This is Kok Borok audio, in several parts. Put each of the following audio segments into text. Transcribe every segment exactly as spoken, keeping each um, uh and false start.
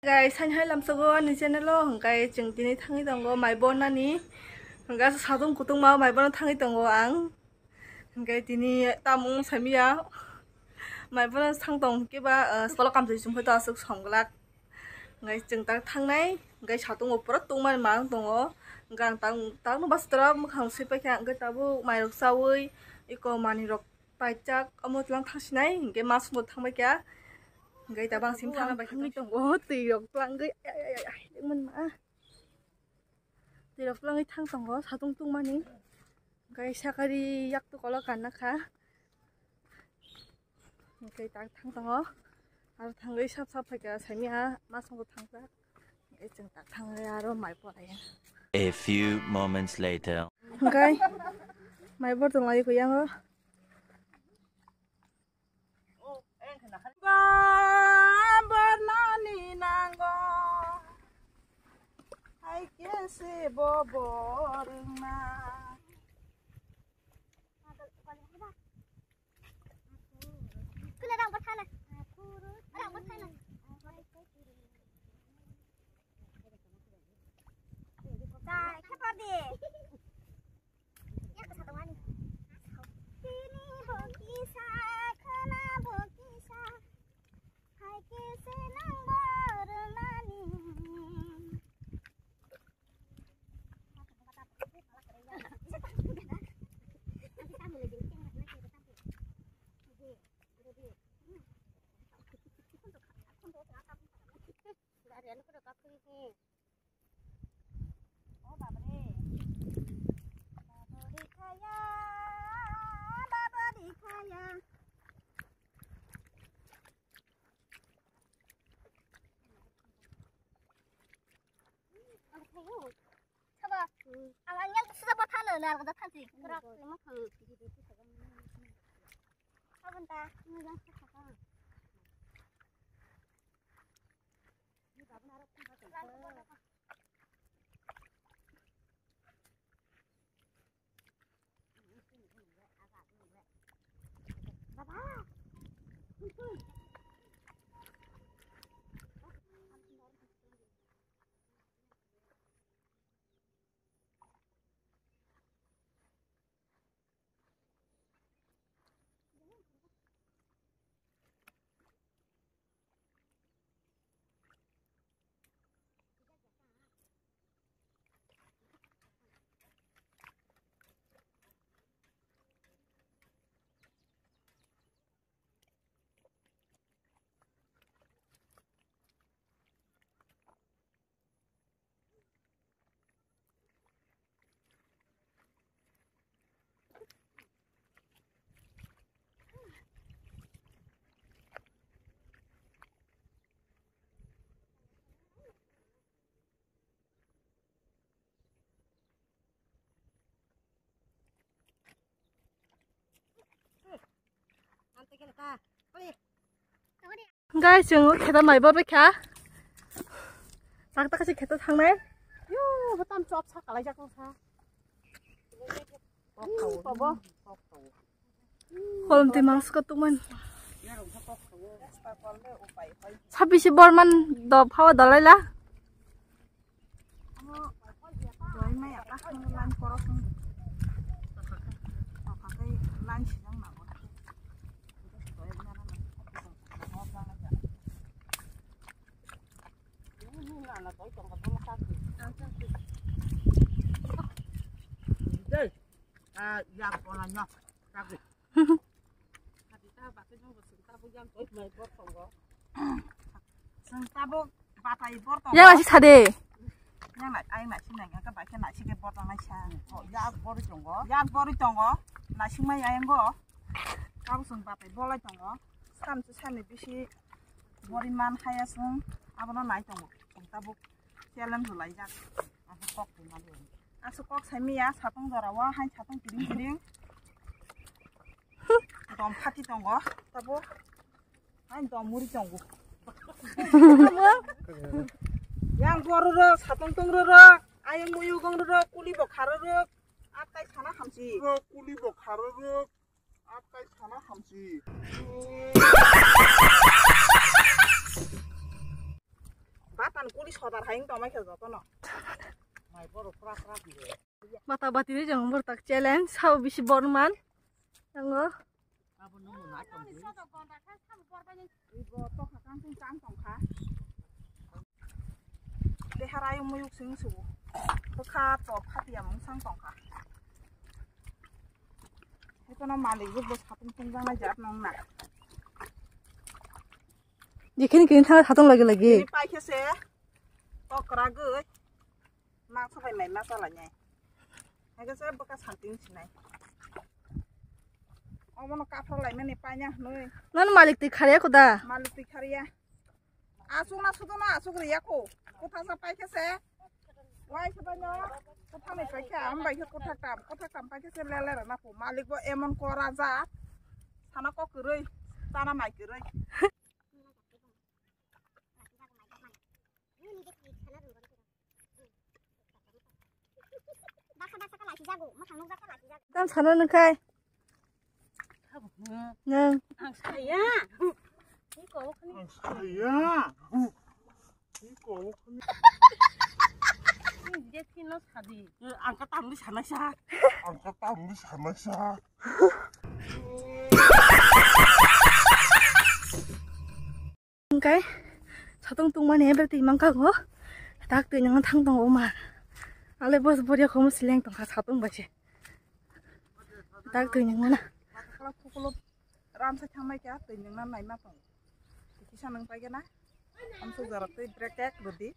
Guys, saini hai lamsogo ani channel o, hwnkhe chwng tini thangwi tongo mai bornani. Hwnkhe satung kutung ma mai borna thangwi tongo ang. Hwnkhe tini tamung samiya mai borna thang tong hwnkhe ba, ah, solo kamchai chumphai to aswk somglak. Hwnkhe chwng tak thangnai, hwnkhe satung o pura tungmani ma wng tongo. Hwnkhe ang tang, tangno bastra mwkhang sui paikha, hwnkhe tabuk mairok chaui eko manwirok paijak, omo tlang thangsinai, hwnkhe masongo thangbai kha. Hwnkhe tabuk ang simi thangna bai thangwi tongo, twi rok twlangwi, ai, ai, ai, ai, ai, man ma. Twi rok twlangwi thang tongo, satung tungmani. Hwnkhe sakari yak to kolo kanna kha. Hwnkhe tak thang tongo. Aro thangwi sap sap phaikha saimia masongo thangjak. Hwnkhe chwng tak thangwi aro mai poraiya. A few moments later. Hwnkhe mai bor tonglaio kuyang o. Ba bornani nango. Hai khe se bo borna. Kula rang bathana. Rang bathana. Dai, khapar di. Yak sa tongani. Tini bo kisa, khana bo kisa. Hai khe se nang bornani. Sabo, ang yang sudah buat halo, nah, kata tadi. Kerak, lima halo. Apa entah, ini yang susah kan. Guys, chwng kheto mai bor kha. Sakta kasi kheto thangnai. Yo, botam chop sa kalai jak sa. Kolom twi mangsa tukman. Sabisi borman do phawa dalaila. Dei, ah, yang bola nyok. Chwng tabuk batai bor tongo. Yang nasi sade. Yang nai, ai nasi nai, yang ka bai khe nasi khe bor tongnai sa. Oh, yak bor tongo. Yak bor tongo. Nasi mai yang go. Tabuk chwng batai bolai tongo. Sam se sani bisi bori man haya chwng. Abono nai tongo. Chwng tabuk challenge lai jak. Abo kok twi mali. Asu kok sai miya, satung jora wa, hai satung kiring kiring. Dom phati tongo, tabo. Hai dom muri tongo. Yang boru rok, satung tung rok, ayang muyu gong rok, kuli bo kharo rok, akai sana hamsi. Rok, kuli bo kharo rok, akai sana hamsi. Kuli sodar hai wng tongmai khe jotono. Mata bati ri jang borok tak challenge sao bisi borman. Tango. Ibo tokha kang kang tong kha. Deharai muyuk sing subu. Bwkha top khatiya mung sang tong kha. Ikono malik bo bo satung tungjaknai jat nong na. Jekhini kini thang satung lagi lagi. Ini pai khe se tokra gwi. Mangsa bai mai masa lai nai. Hai khe se bwkha satung sinai. Omono kathok lai mani pai nya hnoi. Nang malik twi khariya kho da? Malik twi khariya. Asuk na sudu na asuk riya kho. Kotha sa pai khe se. Wai se bai no. Kotha ni pai khe am bai khe kotha tam. Kotha tam pai khe se lele rana kho. Malik bo emon kora ja. Sana kok kwrwi. Sana mai kwrwi. Tam sana nung khai. Nung. Ang saya. Ang saya. Ang kata ambil sana sa. Ang kata ambil sana sa. Hingkai satung tungmani hai belai twi mankha go. Tak twi nang thang tongo ma. Ale bos boria khomo sileng tongkha satung bai se. Tak twi nang mana. Kala kukulo ramsa thangmai kha twi nang nai ma tong. Kisa nang pai gana. Amsuk jarak twi break tek rudi.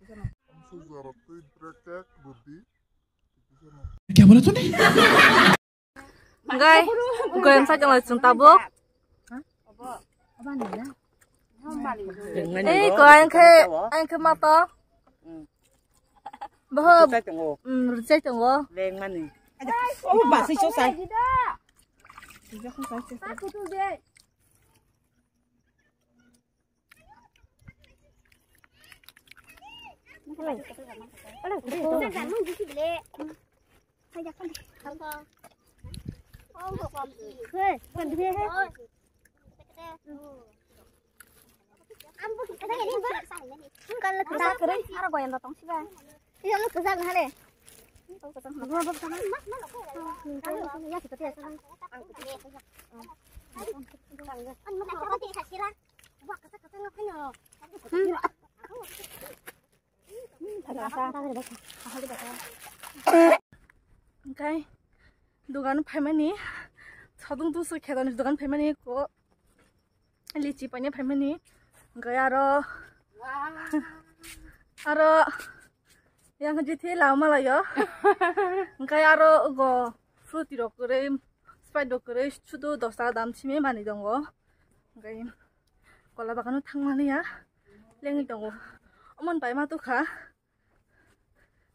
Kisa nang. Amsuk jarak twi break tek rudi. Kya bola tune? Hingkai goyang sajang lai chwng tabuk. Ei ko ang khe, ang khe mato. Boho rwchai tongo. Lengmani. Oh, basi chosai. Hingkai dogan phaimani, sadung tusu khedani dogan phaimani ko lichi paine phaimani, hingkai aro, aro yang jiti lama layo, hingkai aro go fruity rok kwrwi, Sprite rok kwrwi sudu dos taka dam simi manwi tongo, hingkai kola bagano thangmani ya lengwi tongo, omon bai ma tukha.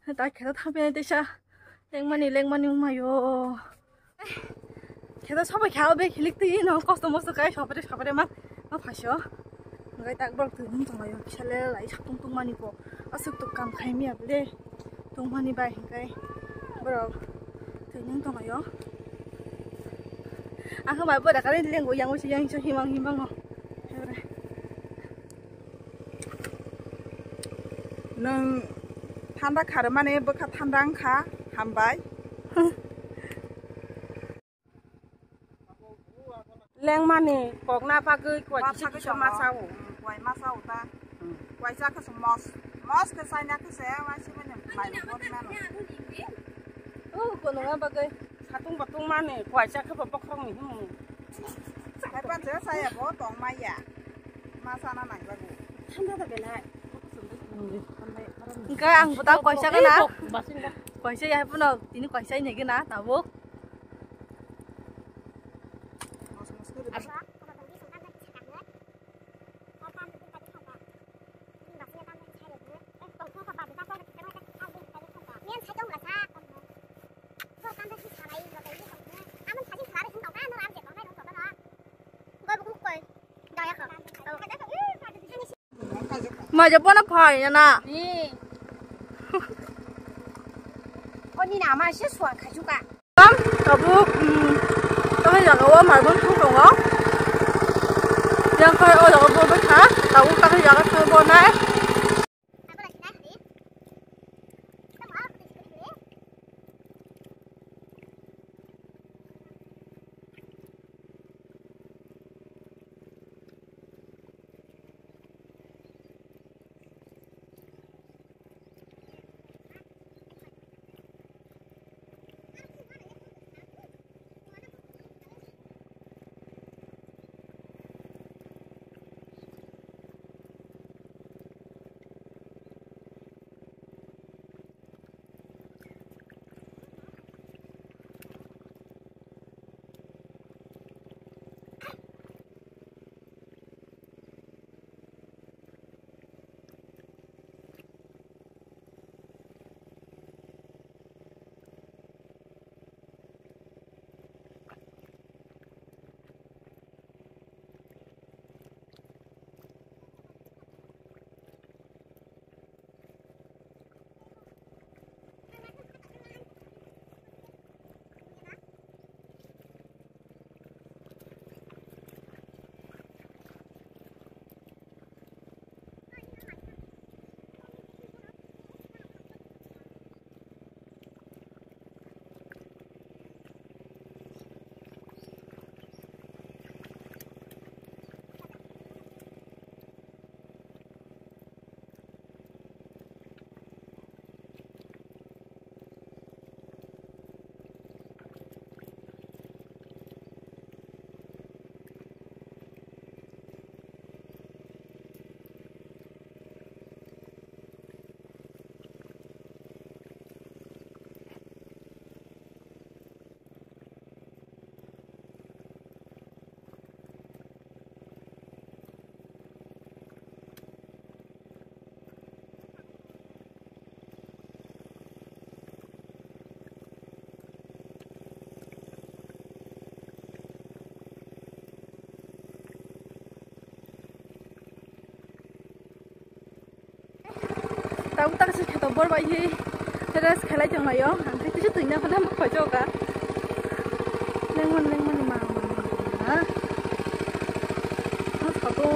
Ta kheto thangpinai teisa lengmani lengmani wngmaio. Kheto sobai kha o bag hilik twi no kosto mosto kai sopre sopre ma ma phaisio. Hingkai tak borok twi wng tonglaio kisa le lai satung tungmani bo aswk tok kam khai miya bwle tungmani bai hingkai borok twi wng tonglaio. Ang khe bai bo dakar lengo yang usi yang iso himang himang o. Nwng thanda kharmani bwkha thanda wngkha, hambai. Lengmani kokna bagwi koi kisa kisa ma sao. Koi ma sao ta. Koi cha khe mos. Mos khe chaina khe se, wa se mani mai bo mano. Oh, kono bagwi. Satung batung mani koi cha khe bokhorok ni himu. Hai pa se saya bo tong maya. Ma sana nang bagu. Thanda da belai. Hingke ang buta koisa gana. Koisa ya puno tini koisa ini gana tabuk. Maja bono phai na na. Ni. Oni na ma se suang khajuka. Tam, tabuk, mm, tamni jaga o marbun thung tongo. Yang khai o jaga bo bwkha, tabuk tamni jaga thang bo nai. Tabuk tak se kheto bor bai hi rest khelai tong laio. Ang khe kisa twina phano ma khojoka. Lengmon lengmon ma ma ma. Ang sato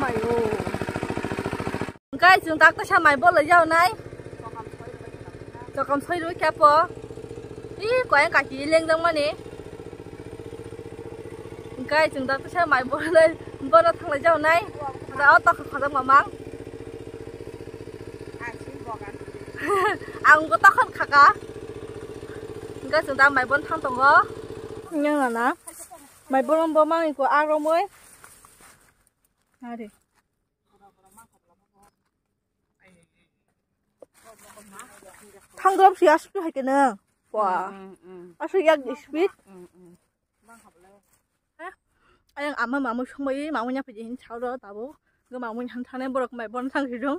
mayo. Guys, chwng tak sa mai bol lai jao nai. Chokam soi rwi khe po. Ih, koyang kaki lengdang mani. Hingkai chwng da kisa mai bo le, bono thanglai jao nai. Da o tokha khajak mamang. Ang bo tokha khaka. Hingkai chwng da mai bon thang tongo. Yang na. Mai bon bo mang ko aro moi. Are. Thang drop si asuk hai kene. Wah. Asuk yak speed. Ayang ama mamu sungbai mamu nya piji hin chao ro tabo. Ge mamu han thane borok mai bon thang si jong.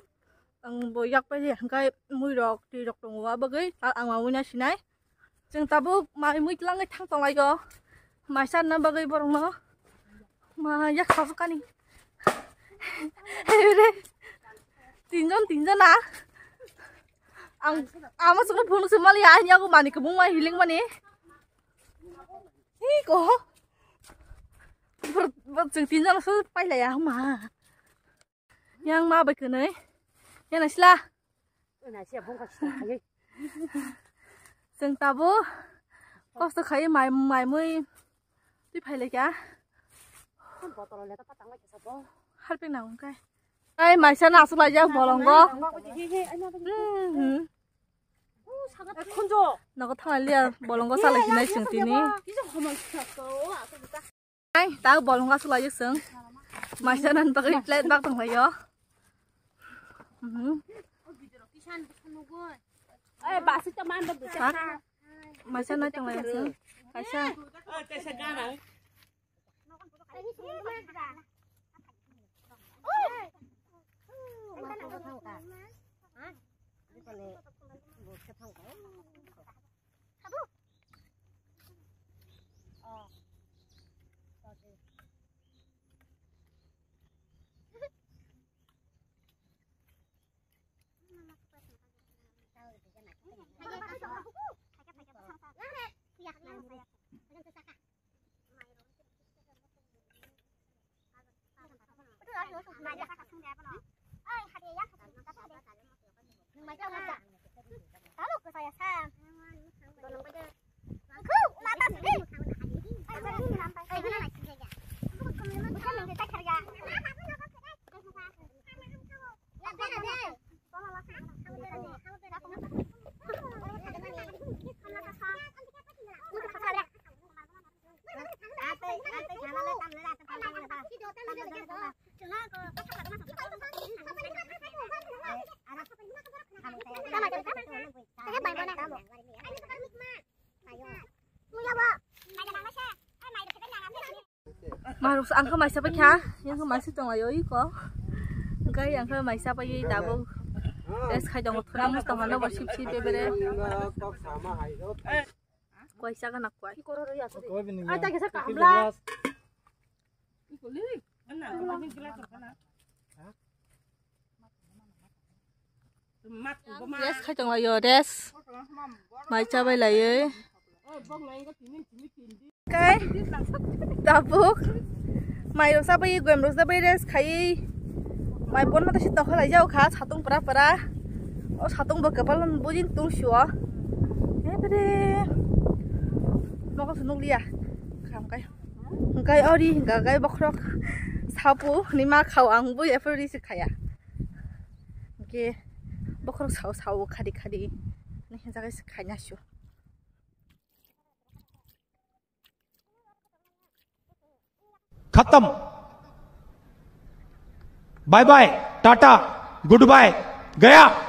Ang bo yak pai hingkai mui rok twi rok tongo wa bagwi ang mamu nya sinai. Chwng tabuk mai mui twlangwi thang tonglaio. Mai charna bagwi borokno. Ma yak sajwkani. Tinjon, tinjon na. Ang ama chukno phunuk se mali ani yago mani kwbung mai hiling mani. Hi ko. Bor, bor chwng tinjon su pailaya ma. Yang ma bai kwnwi. Yang naisla. Chwng tabo kosto khai mai, mai mui twi phai lai kha. Harpik nang kai. Ai maisa na asuk lai jak bolongo. Hmm, hmm. Nogo thang lai liya bolongo salai sinai chwng tini. Ai, ta bolong asuk lai chwng. Maisa nan bagwi plate bak tong lai yo. Mhm. Maisa nai tong lai chwng. Kaisa. Marok ang khe maisa paikha, yang khe maisa tong laio iko. Hingke yang khe maisa pai tabuk. Es khai tongo, thura mus tong hano bo sip sip bebere. Kwai chaga na kwai. Ai ta kisa kaham la. Rest khai tong laio, rest. Mai chabai laioi. Kai tabuk mai rok chabai, goyam rok chabai rest khai. Mai bon mata si tokha lai jao kha, satung pura pura. O satung bo kepal bujin tung sio. He bre. Moko sunuk lia. Kham kai. Hingkai ori hingka kai bokhorok sapu ni ma khao ang bui ephuru ri se khaya. Hingke bokhorok sao sao khadi khadi ni hingka kai se khaina sio. Khatam. Bye bye, tata, goodbye, gaya.